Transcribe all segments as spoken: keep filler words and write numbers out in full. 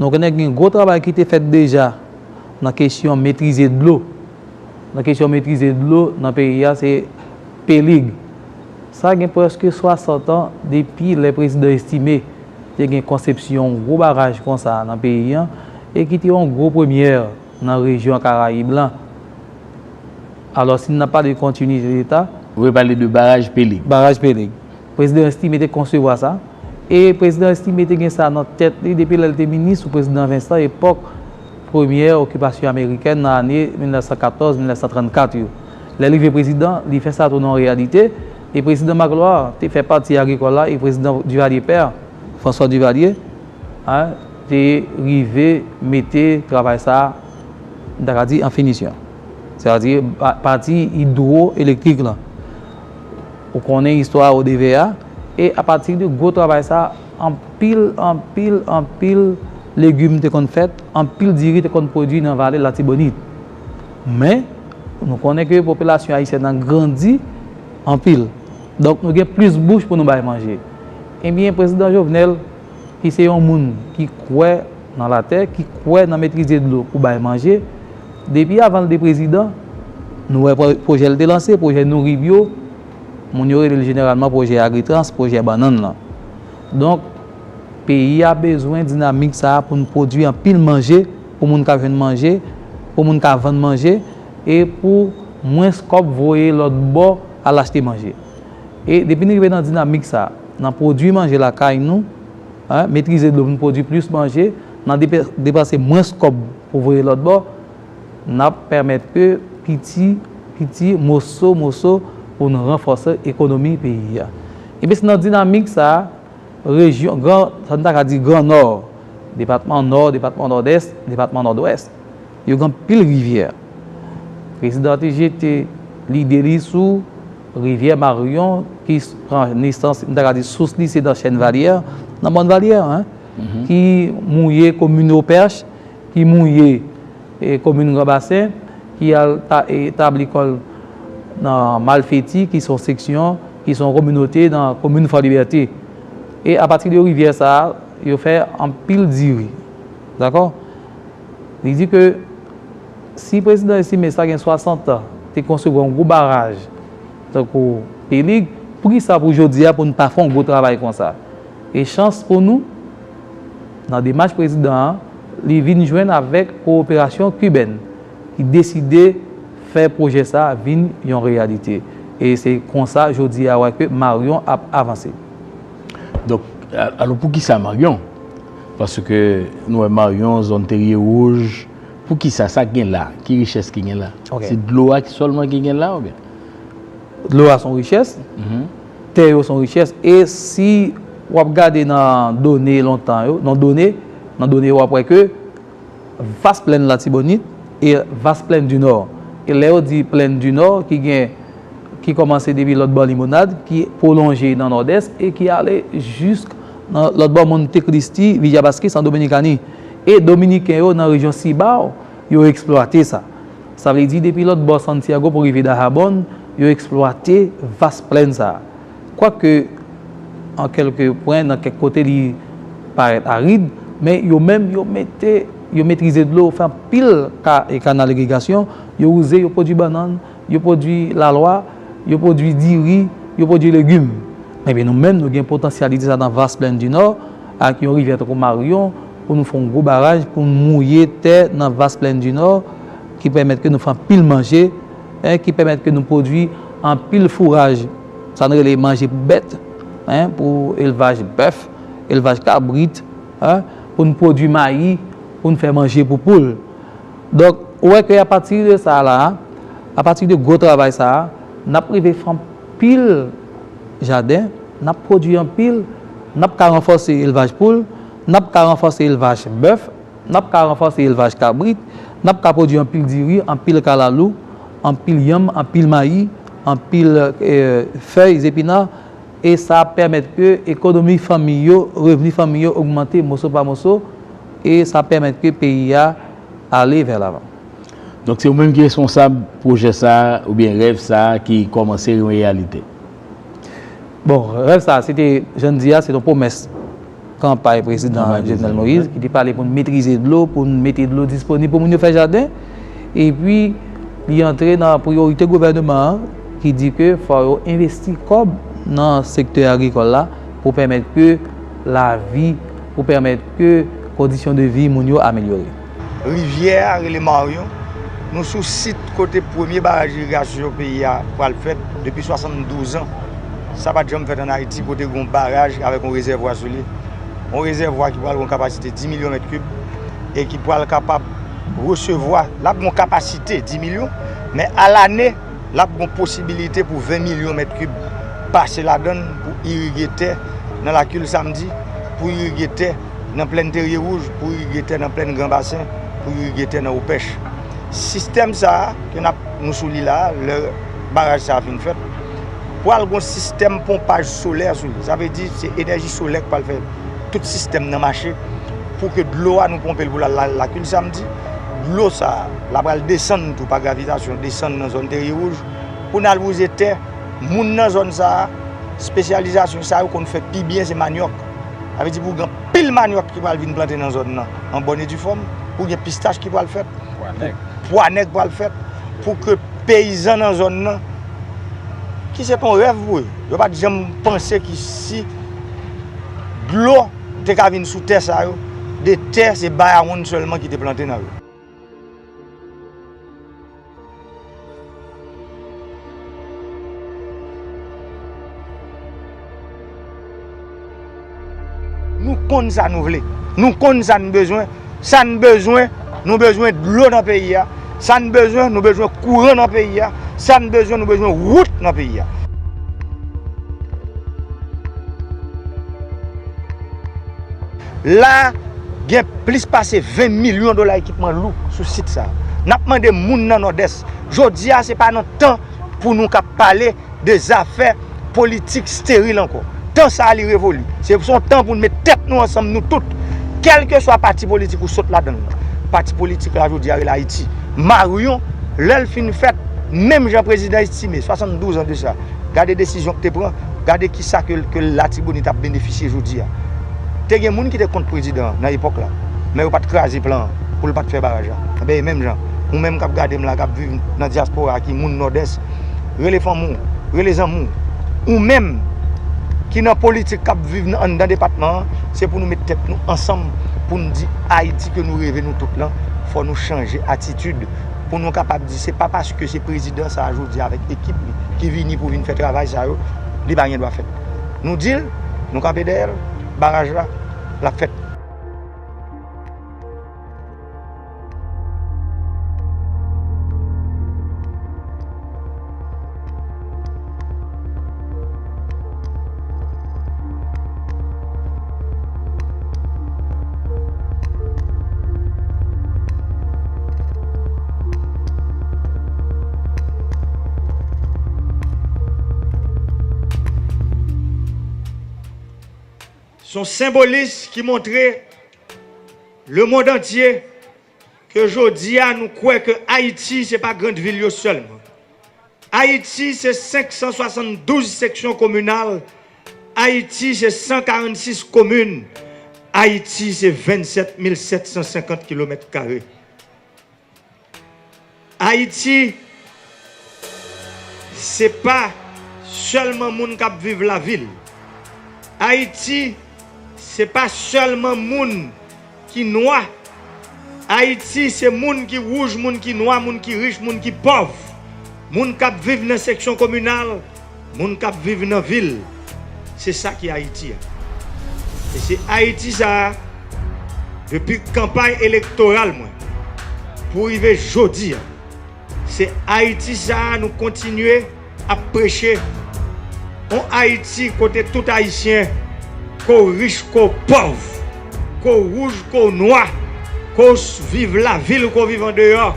Nou konnen gen gwo travay ki te fèt deja nan kesyon metrize dlo. Nan kesyon metrize dlo nan peyi a, se P-Lig. Sa gen prèske swasant an depi lè prezidan Estimé te gen konsepsyon yon gwo baraj konsa nan peyi an e ki te yon gwo premyè nan rejyon Karayib lan. Alò, si n ap pale de kontinite Leta, Ou vle pale de baraj P-Lig. Baraj P-Lig. Prezidan Estimé te konsevwa sa. E prezidan Estimé te gen sa nan tèt li depi lè l te minis sou prezidan Vincent epòk premyè okipasyon amerikèn nan ane mil nèf san katòz, mil nèf san trannkat yo. Lè li vin prezidan, li fè sa tounen yon reyalite. E prezidan Magloire te fè pati agrikòl la e prezidan Duvalier pè, François Duvalier, a, te rive mete travay sa a, m ta ka di, an finisyon. Sètadi, pa- pati idwoelektrik lan. Ou konnen istwa Eau de Vie a, e apati de gwo travay sa a, anpil, anpil, anpil legim te konn fèt, anpil diri te konn pwodui nan vale Latibonit. Men, nou konnen ke popilasyon ayisyèn nan grandi anpil. Donk, nou gen plis bouch pou nou bay manje. Ebyen, prezidan Jovenel, ki se yon moun ki kwè nan latè, ki kwè nan metrize dlo pou bay manje, depi avan l te prezidan, nou wè pwo- pwojè l te lanse, pwojè Nourib yo, moun yo rele l jeneralman pwojè Agritrans, pwojè bannann lan. Donk, peyi a bezwen dinamik sa a pou n pwodui anpil manje, pou moun ka jwenn manje, pou moun ka vann manje, e pou mwens kòb voye lòt bò al achte manje. E depi n rive nan dinamik sa a, nan pwodui manje lakay nou, en, metrize dlo pou n pwodui plis manje, nan depe- depanse mwens kòb pou voye lòt bò, n ap pèmèt ke piti, piti, moso, moso, pou n ranfòse ekonomi peyi a. Ebyen, se nan dinamik sa a, rejyon, gran, sa n ta ka di Gran Nò, depatman Nò, depatman Nòdès, depatman Nòdwès, yo gen anpil rivyè. Prezidan te jete lide li sou rivyè Maryon ki s- pran nesans, m ta ka di sous li se nan Chèn Valyè, nan Mòn Valyè, en, ki mouye komin Opèch, ki mouye e komin Gran Basen, ki al ta- e tabli kò l nan Malfeti, ki se yon seksyon, ki se yon kominote nan komin Fò Libète. E apati de rivyè sa a, yo fè anpil diri. Dakò? Li di ke si prezidan Estimé sa gen swasant an te konsevwa yon gwo baraj tankou P-Lig, poukisa pou jodi a pou n pa fè yon gwo travay konsa? E chans pou nou, nan demach prezidan an, li vin jwenn avèk kowoperasyon kibèn ki deside fè pwojè sa a vin yon reyalite. E se konsa jodi a wè ke Maryon ap avanse. Donk, a- alò poukisa Maryon? Paske nou wè Maryon, zòn Terye Wouj, poukisa sa k gen la? Ki richès ki gen la? Ok. Se dlo a ki sèlman ki gen la oubyen? Dlo a se yon richès, tè yo se yon richès, e si w ap gade nan done lontan yo, nan done, nan done yo w ap wè ke Vas Plèn Latibonit e Vas Plèn di Nò. E lè yo di Plèn di Nò, ki gen, ki kòmanse depi lòt bò Limonad, ki pwolonje nan Nòdès e ki ale jis nan lòt bò Monte Cristi, Villa Basquez, San Dominicani. E Dominiken yo nan rejyon Sibao, yo eksplwate sa. Sa vle di depi lòt bò Santiago pou rive Dajabón, yo eksplwate vas plèn sa a. Kwake, an kèlke pwen, nan kèk kote li parèt arid, men yo menm, yo mete, yo metrize dlo, yo fè anpil ka, e kanal irigasyon, yo wouze, yo pwodui bannann, yo pwodui lalwa, yo pwodui diri, yo pwodui legim. Ebyen, nou menm, nou gen potansyalite sa nan vas plèn di Nò, ak yon rivyè tankou Maryon, pou nou fè yon gwo baraj, pou n mouye tè nan vas plèn di Nò, ki pèmèt ke nou fè anpil manje, en, ki pèmèt ke nou pwodui anpil fouraj, sa n rele manje pou bèt, en, pou elvaj bèf, elvaj kabrit, en, pou n pwodui mayi, pou n fè manje pou poul. Donk, ou wè ke apati de sa la, apati de gwo travay sa a, n ap rive fè anpil jaden, n ap pwodui anpil, n ap ka ranfòse elvaj poul, n ap ka ranfòse elvaj bèf, n ap ka ranfòse elvaj kabrit, n ap ka pwodui anpil diri, anpil kalalou, anpil yanm, anpil mayi, anpil, eh, fèy zepina, e sa ap pèmèt ke ekonomi fanmi yo, revni fanmi yo ogmante moso pa moso, e sa ap pèmèt ke peyi a ale vè lavan. Donk se ou menm ki responsab pwojè sa a, oubyen rèv sa a ki kòmanse yon reyalite? Bon, rèv sa a, se te, jan n di a, se te yon pwomès. kanpay prezidan Jovenel Moïse, ki te pale pou n metrize dlo, pou n mete dlo disponib pou moun yo fè jaden. Epi, li antre nan priyorite gouvènman an, ki di ke fò yo envesti kòb nan sektè agrikòl la pou pèmèt ke lavi, pou pèmèt ke kondisyon de vi moun yo amelyore. Rivyè a rele Maryon. Nou sou sit kote premye baraj irigasyon peyi a pral fèt depi swasanndouz an. Sa pa t janm fèt ann Ayiti, kote gen yon baraj avèk yon rezèvwa sou li. Yon rezèvwa ki pral gen yon kapasite dis milyon mèt kib e ki pral kapab resevwa, l ap gen yon kapasite dis milyon, men alane, l ap gen posibilite pou ven milyon mèt kib pase ladan l pou irige tè nan Lakil Samdi, pou irige tè nan plèn Terye Wouj, pou irige tè nan plèn Gran Basen, pou irige tè nan Opèch. Sistèm sa a ke n ap, nou sou li la a, lè baraj sa a fin fèt, pral gen yon sistèm ponpaj solè sou li. Sa vle di se enèji solè k pral fè tout sistèm nan mache pou ke dlo a nou ponpe l pou l al la, Lakil Samdi. Dlo sa a, l ap pral desann tou pa gravitasyon, desann nan zòn Terye Wouj pou n al wouze tè. Moun nan zòn sa a, espesyalizasyon sa yo konn fè pi byen se manyòk. Sa vle di pou gen anpil manyòk ki pral vin plante nan zòn nan an bòn e di fòm, pou gen pistach ki pral fèt, pwa nèg pral fèt, pou ke peyizan nan zòn nan, ki se te yon rèv pou yo, yo pa t janm panse ki si dlo te ka vin sou tè sa yo, de tè se bayawonn sèlman ki te plante nan yo. Nou konn sa nou vle. Nou konn sa n bezwen. Sa n bezwen, nou bezwen dlo nan peyi a. Sa n bezwen, nou bezwen kouran nan peyi a. Sa n bezwen, nou bezwen wout nan peyi a. La, gen plis pase ven milyon dola ekipman lou sou sit sa a. N ap mande moun nan Nòdès, jodi a, se pa nan tan pou nou k ap pale de zafè politik steril ankò. Tan sa a, li revoli. Se yon tan pou n met tèt nou ansanm, nou tout, kèlkeswa pati politik ou sot ladan l lan. Pati politik la, jodi a, rele Ayiti. Maryon, lè l fin fèt, menm jan prezidan Estimé, swasanndouz an de sa, gade desizyon k te pran, gade kisa ke, ke Latibonit ap benefisye jodi a. Te gen moun ki te kont prezidan an nan epòk la, men yo pa t kraze plan an pou l pa t fè baraj la. Enben, e menm jan, ou menm k ap gade m la, k ap viv nan dyaspora, ki moun Nòdès, rele fanmi w, rele zanmi w. Ou menm ki nan politik k ap viv nan, anndan depatman an, se pou nou met tèt nou ansanm pou n di Ayiti ke nou reve nou tout lan, fò nou chanje atitid pou nou kapab di se pa paske se prezidan sa a jodi a avèk ekip li ki vini pou vin fè travay sa yo, li pa gen dwa fèt. Nou di l, nou kanpe dèyè l, baraj la, l ap fèt. Se yon senbolis ki montre lemonn antye ke jodi a nou kwè ke Ayiti se pa grann vil yo sèlman. Ayiti se senk san swasanndouz seksyon kominal, Ayiti se san karannsis komin, Ayiti se vennsèt mil sèt san senkant kilomèt kare. Ayiti, se pa sèlman moun k ap viv lavil. Ayiti, se pa sèlman moun ki nwa. Ayiti, se moun ki wouj, moun ki nwa, moun ki rich, moun ki pòv. Moun k ap viv nan seksyon kominal, moun k ap viv nan vil, se sa ki Ayiti a. E se Ayiti sa a, depi kanpay elektoral mwen, pou rive jodi a, se Ayiti sa a nou kontinye ap preche. Yon Ayiti kote tout Ayisyen, ke w rich, ke w pòv, ke w wouj, ke w nwa, ke w s-, viv lavil, ke w viv andeyò,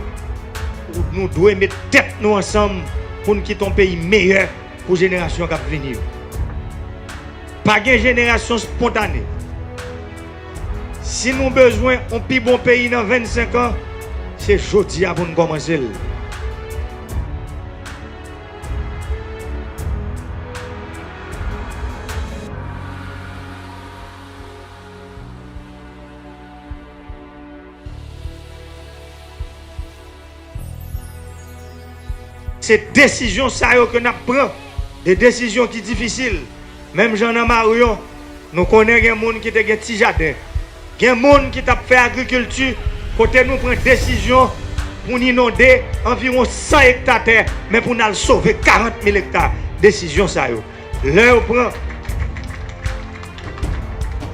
nou dwe met tèt nou ansanm pou n kite yon peyi meyè pou jenerasyon k ap vini yo. Pa gen jenerasyon espontane. Si nou bezwen yon pi bon peyi nan vennsenk an, se jodi a pou n kòmanse l. Se desizyon sa yo ke n ap pran, de desizyon ki difisil. Menm jan nan Maryon, nou konnen gen moun ki te gen ti jaden. Gen moun ki t ap fè agrikilti, kote nou pran desizyon pou n inonde anviwon san ekta tè, men pou n al sove karant mil ekta. Desizyon sa yo, lè yo pran,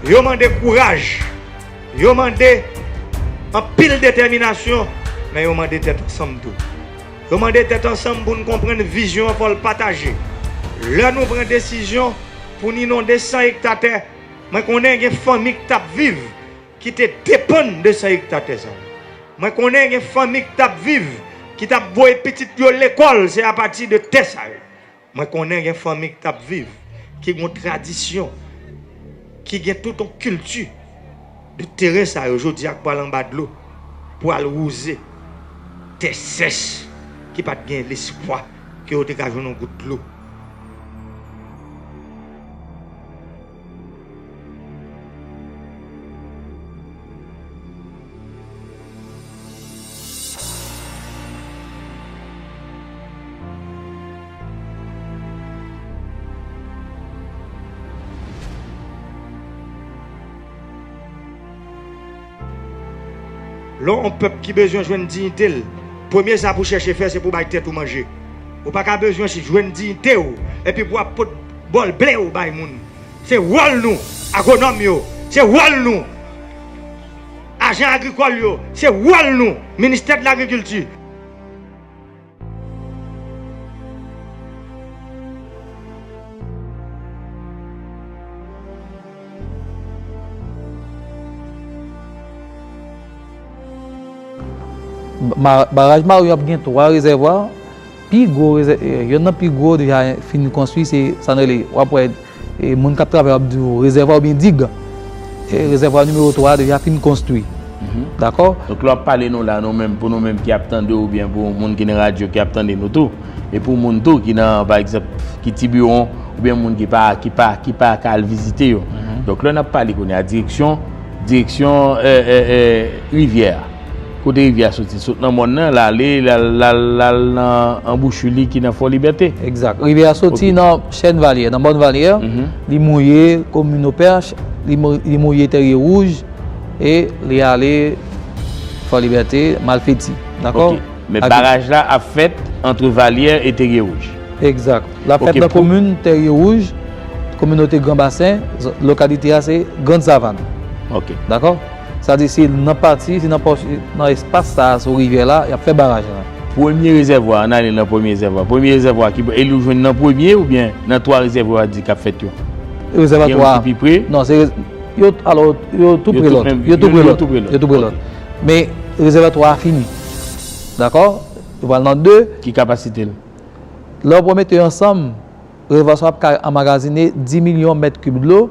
yo mande kouraj, yo mande anpil detèminasyon, men yo mande tèt ansanm tou. Yo mande tèt ansanm pou n konprann vizyon an, fò l pataje. Lè nou pran desizyon pou n inonde san ekta tè, mwen konnen gen fanmi k t ap viv ki te depann de san ekta tè sa yo. Mwen konnen gen fanmi k t ap viv, ki t ap voye pitit yo lekòl, se apati de tè sa yo. Mwen konnen gen fanmi k t ap viv, ki gen yon tradisyon, ki gen tout yon kilti de teren sa yo jodi a k pral anba dlo, pou al wouze tè sèch ki pa t gen lespwa ke yo te ka jwenn yon gout dlo. Lè yon pèp ki bezwen jwenn diyite l, premye sa pou chèche fè, se pou bay tèt ou manje. Ou pa ka bezwen jwenn diyite w, epi pou w ap pot bòl ble w bay moun. Se wòl nou, agwonòm yo. Se wòl nou, ajan agrikòl yo. Se wòl nou, ministè de lagrikilti. Ma- Baraj Maryon ap gen twa rezèvwa. Pi gwo rezè- eh, yonn nan pi gwo deja fin konstwi, se sa n rele, w ap wè, eh, moun k ap travay ap di w rezèvwa oubyen dig. Eh, rezèvwa nimewo twa a deja fin konstwi. Dakò? Donk, lè w ap pale nou la, nou menm, pou nou menm ki ap tande w, oubyen pou moun ki nan radyo ki ap tande nou tou, e pou moun tou ki nan, pa egzanp, ki Tibiwon, oubyen moun ki pa, ki pa, ki pa ka al vizite yo. Donk, lè n ap pale kounye a, direksyon, direksyon, eh, eh, eh, rivyè a. Kote rivyè a soti? Sot nan mòn nan, l ale, l al, l al, l al nan anbouchi li ki nan Fò Libète. Egzak. Rivyè a soti nan Chèn Valyè, nan Mòn Valyè. Li mouye komin Opèch, li mou- li mouye Tèrye Wouj, e li ale Fò Libète, Malfeti. Dakò? Ok. Men baraj la ap fèt ant Valyè e Tèrye Wouj. Egzak. L ap fèt nan komin Tèrye Wouj, kominote Gran Basen, z- lokalite a se Grann Savann. Ok. Dakò? Sa di se nan pati, se nan pòch, nan espas sa a sou rivyè la, y ap fè baraj la. Premye rezèvwa, ann ale nan premye rezèvwa. Premye rezèvwa ki, e li jwenn nan premye oubyen nan twa rezèvwa di k ap fèt yo? Rezèvwa twa. Gen youn ki pi pre? Non, se rez- yo, alò, yo tou pre lòt. Yo tou pre lòt. Yo tou pre lòt. Men rezèvwa twa a fini. Dakò? Yo pral nan de. Ki kapasite l? Lè w mete yo ansanm, rezèvwa sa ap ka anmagazine dis milyon mèt kib dlo.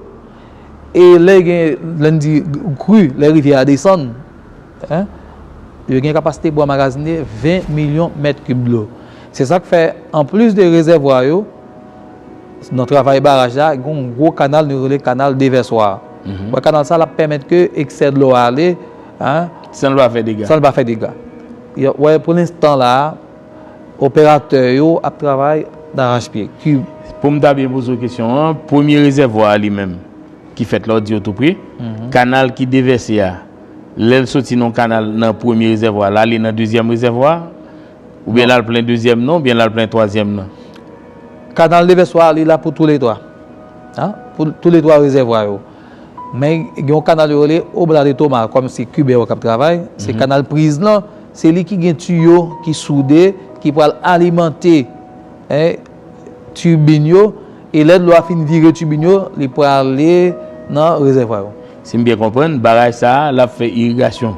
E lè gen, lè n di kri, lè rivyè a desann, en, yo gen kapasite pou anmagazine ven milyon mèt kib dlo. Se sa k fè, anplis de rezèvwa yo, nan travay baraj la, gen yon gwo kanal nou rele kanal devèswa. Wè, kanal sa l ap pèmèt ke eksè dlo a ale, en, san l pa fè dega. San l pa fè dega. Wè, pou lenstan la, operatè yo ap travay darachpye. Pou m ta byen poze w kesyon an, premye rezèvwa a li menm, ki fèt la w di yo tou pre, kanal ki devèse a, lè l soti nan kanal nan premye rezèvwa, l ale nan dezyèm rezèvwa, oubyen l al plen dezyèm nan, oubyen l al plen twazyèm nan? Kanal devèswa a, li la pou toulètwa. Hein? Pou toulètwa rezèvwa yo. Men gen yon kanal yo rele Oblats de Thomas, kòm se Kiben yo k ap travay, se kanal priz lan, se li ki gen tiyo ki soude, ki pral alimante, en, tibin yo, e lè dlo a fin vire tibin yo, li prale nan rezèvwa yo. Si m byen konprann, baraj sa a, l ap fè irigasyon.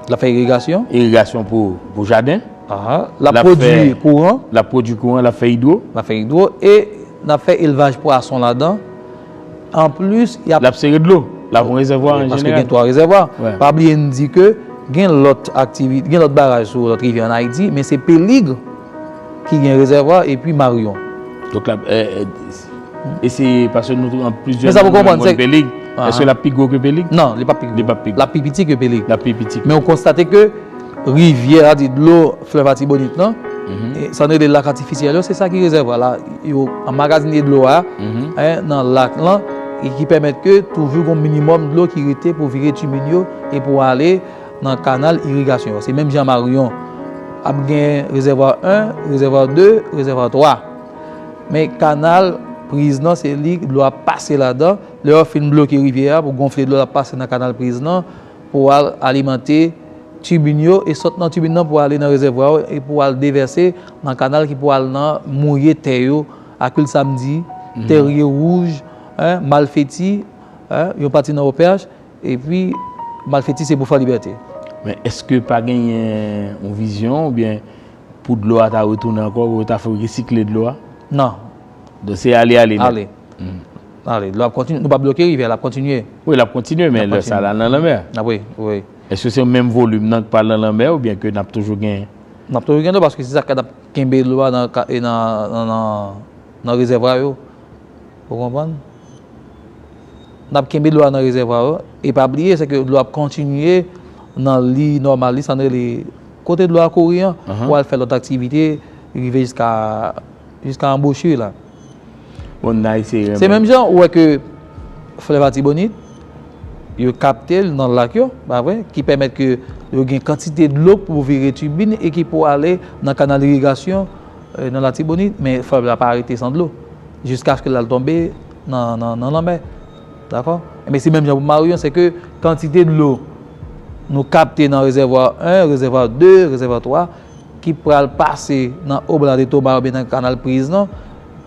L ap fè irigasyon? Irigasyon pou, pou jaden. Aha. L ap pwodui kouran. L ap pwodui kouran, l ap fè idwo. L ap fè idwo e n ap fè elvaj pwason ladan. Anplis, y ap... L ap sere dlo. L ap yon rezèvwa an jeneral. Paske gen twa rezèvwa. Pa bliye n di ke gen lòt aktivi-, gen lòt baraj sou lòt rivyè ann Ayiti, men se Pelig ki gen rezèvwa epi Marion. Donk, l ap, e, e, e se paske nou, an plizyè nan nou konn Pelig. Èske l ap pi gwo ke Pelig? Non, li p ap pi gwo. Li p ap pi gwo. L ap pi piti ke Pelig. L ap pi piti. Men ou konstate ke rivyè, sa di dlo flèv Latibonit lan, Mhm. E sa nou rele lak atifisyèl yo, se sa ki rezèvwa la. Yo anmagazine dlo a, mhm, en, nan lak lan, e ki pèmèt ke toujou gon minimòm dlo ki rete pou vire tibin yo e pou ale nan kanal irigasyon. Se menm jan Marion ap gen rezèvwa en, rezèvwa de, rezèvwa twa. Men kanal priz nan, se li dlo a pase ladan. Lè yo fin bloke rivyè a pou gonfle dlo a pase nan kanal priz nan, pou al alimante tibin yo e sot nan tibin nan pou ale nan rezèvwa yo e pou al devèse nan kanal ki pou al nan mouye tè yo, Akil Samdi, mhm, Tèrye Wouj, en, Malfeti, en, yon pati nan O P H, epi Malfeti se pou Fò Libète. Men èske pa genyen yon vizyon oubyen pou dlo a ta retounen ankò, pou yo ta fè resikle dlo a? Non. Donk se ale, ale nèt. Ale. Mhm. Ale. Dlo ap kontinye. Nou pa bloke rivyè, l ap kontinye. Wi, l ap kontinye, men lè sa la nan lanmè. Ah, wi, wi. Èske se menm volim nan k pral nan lanmè oubyen ke n ap toujou gen? N ap toujou gen dlo paske se sa k ap kenbe dlo a nan, ka- e nan, nan, nan, nan rezèvwa yo. Ou konprann? N ap kenbe dlo a nan rezèvwa yo. E pa bliye, se ke dlo ap kontinye nan liy nòmal li, sa n rele kote dlo a kouri an, ahan, pou al fè lòt aktivite, rive jiska, jiska anbochri la. Bon, n a eseye. Se menm jan, ou wè ke flèv Latibonit, yo kapte l nan lak yo, pa vre, ki pèmèt ke yo gen kantite dlo pou vire tibin e ki pou ale nan kanal irigasyon, eh, nan Latibonit, men flèv la pa rete san dlo, jiskaske l al tonbe nan, nan, nan lanmè. Dakò? Men se menm jan pou Marion, se ke kantite dlo nou kapte nan rezèvwa en, rezèvwa de, rezèvwa twa, ki pral pase nan Obla de Toma oubyen nan kanal priz nan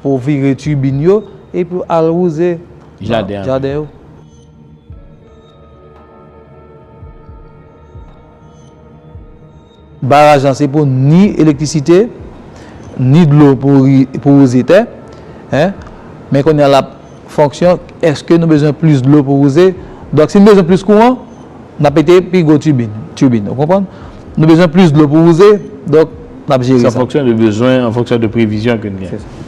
pou vire tibin yo epi al wouze jaden yo. Baraj lan se pou ni elektrisite, ni dlo pou ri- pou wouze tè. En? Men kounye a l ap fonksyon, èske nou bezwen plis dlo pou wouze? Donk, si nou bezwen plis kouran, n ap mete pi gwo tibin, tibin, ou konprann? Nou bezwen plis dlo pou wouze, donk, n ap jere sa. Se an fonksyon de bezwen, an fonksyon de previzyon ke n gen. Se sa.